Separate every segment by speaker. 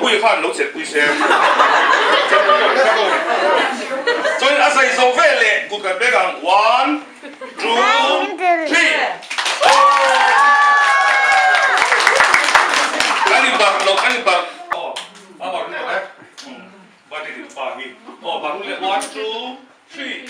Speaker 1: Mapuia khan lo chelhpui se. Chuan a zai zo vel leh kut kan pek ang one, two, three. Kan inbarh lo, kan inbarh. Aw, a barh lutuk e. Birthday ti pa hi. Aw, barh leh one, two, three.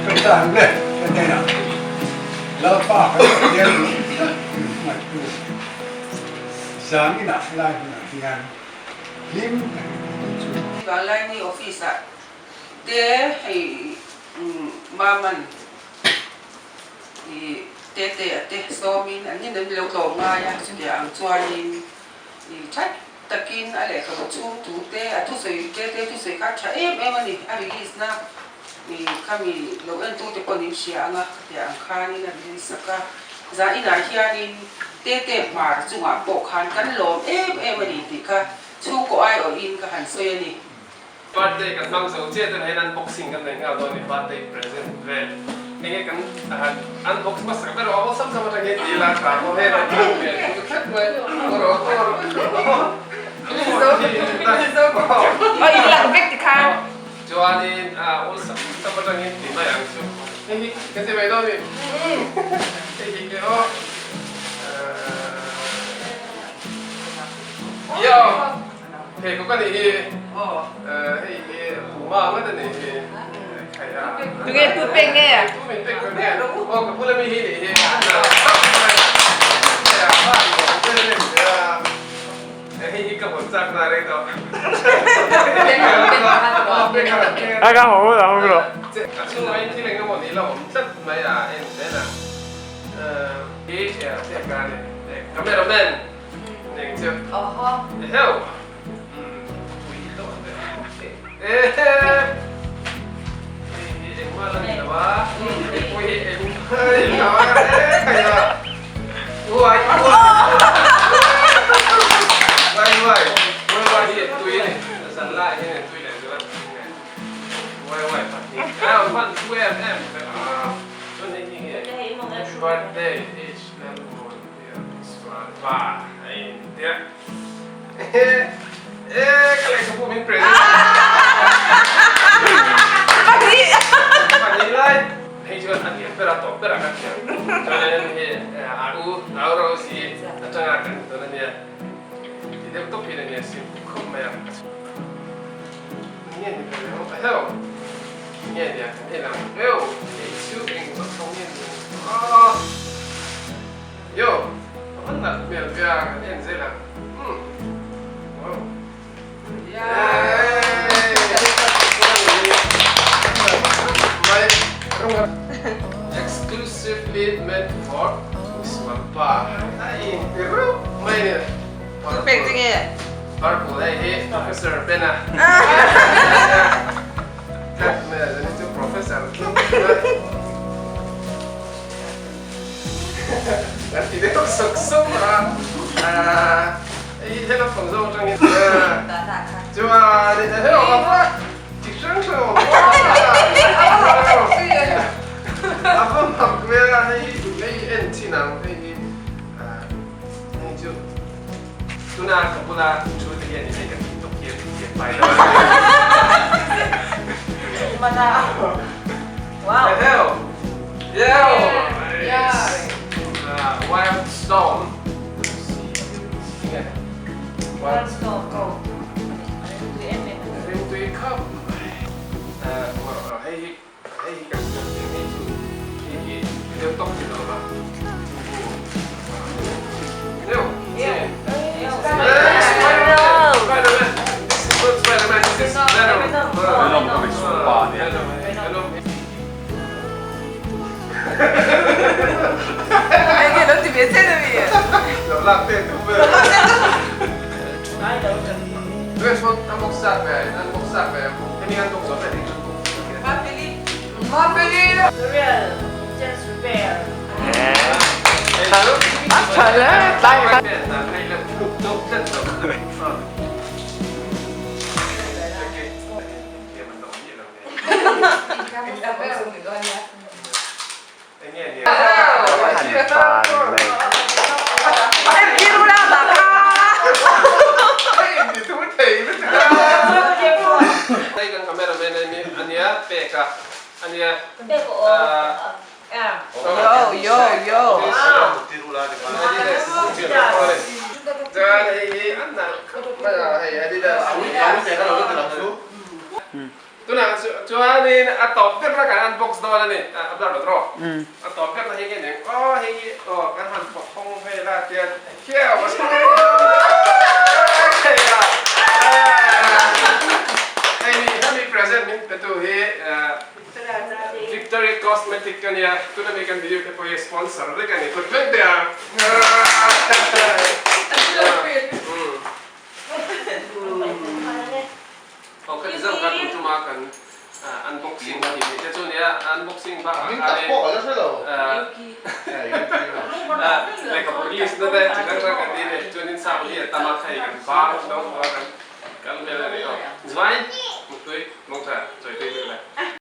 Speaker 2: Ka tan le ka hnenah Lalpa kan Pathian duh tak min hmangaihtu zaninah helai hunah hian Hlim takin i ti chu.
Speaker 3: Vanlaini office ah te hei Maman i Tete a te sawmin an nin an lo tlawm ngai a, chutiang ang chuanin i that takin a lehkhabu chhung thu te a thusawi Tete thusawi kha a tha em em a ni, a release na i khami lo en tu te pawh nin hria ang a, khatiang ang khanin a release sak a, zan inah hianin Tete hmar chungah pawh khan kan lawm em em a ni tih kha chhungkaw aiawhin ka han sawi a ni.
Speaker 4: Birthday kan hmang zo chiah chuan hei unboxing kan nei nghal dawn a ni, birthday present vel enge kan unbox hmasa ber aw awlsam sam atang hian dil a tha maw hei rawn hmuh hmel chu tlat mai aw
Speaker 3: Aw in lang vek tikhan.
Speaker 4: Chuanin awlsam sam atangin ti mai ang chu hei hi ka ti mai dawn a ni hei hi ke aw Yo hei ko ka nih hi hei hi puma ngawt a nih hi khai a
Speaker 3: Tunge tu pek nge?
Speaker 4: Tu min pek ka nge aw ka bula mi hi nih hi Hei hi ka hawn chak na rei tawh.
Speaker 5: A ka haw lo haw lo.
Speaker 4: A chhungah hian thil eng emaw ni lo awm tlat mai a en zel a. Hi pek a ni. Camera man eng chu. Eheu. Pui hlawh ang deuh. Ehe. Hei hi engmah la ni lo a. Hei pawh hi engmah la ni lo a. Ekhai a. Uai uai uai uai uai uai hi tui a ni zan lai hian tui leh zual a uai uai pahnih a hman thu em em vek a chuan hei hi nge birthday H Lalmuan tia Isua pa a in tia e ka lehkhabu min present pahnih lai. Hei chuan a lian ber a tawp ber a kan thiam. Chuanin hei a u au Rosie atanga kan tawn a nia. Ti deuh tawp hian a nia sim khawp mai a. Nge ni ve leh awm heuh. Nge nia kan en ang heuh. Hei chu eng vak ho nge ni aw. Yo a van nalh hmel ve a kan en zel ang. Umm. Wow. Exclusively meant for Misualpa a inti reuh mai a ni. Purple hei hi Professor Bena tlat mai a zan chu Professor tlat mai. Kan ti deuh sawk sawk a. Hei naupang zawng atangin chuan hei awm ang a chi hrang hrang awm a va mak hmel a hei hei en chin ang hei hi hei chu tuna ka bula thu te hian hei kan tih tawp hian hian pai dawn a ni wow Wild Stone. Rimtui khap hei hi hei hi kan hriat ve ngei chu hei hi deuh tawk ni lo va deuh. lak te tum ve. Tunah chuanin a tawp ber na kan unbox dawn a ni, a blur lo tawh. A tawp ber na hei nge ning aw hei hi aw kan han pawt hawng vel a tian khiau a hei ni hemi present min pe tu hi Victory Cosmetic a nia, tuna mi kan video te pawh hi sponsor vek a ni kut vek teh ang. Aw ka ti zauh ka tum tuma kan unboxing a ni te chu nia unboxing bakah khanin lehkhabu release na te chi hrang hrang kan ti a ni chuanin sap hi a tam a hei kan bang deuh a kan kal vel a ni aw zuai muttui mawngtha chawi tui vel a.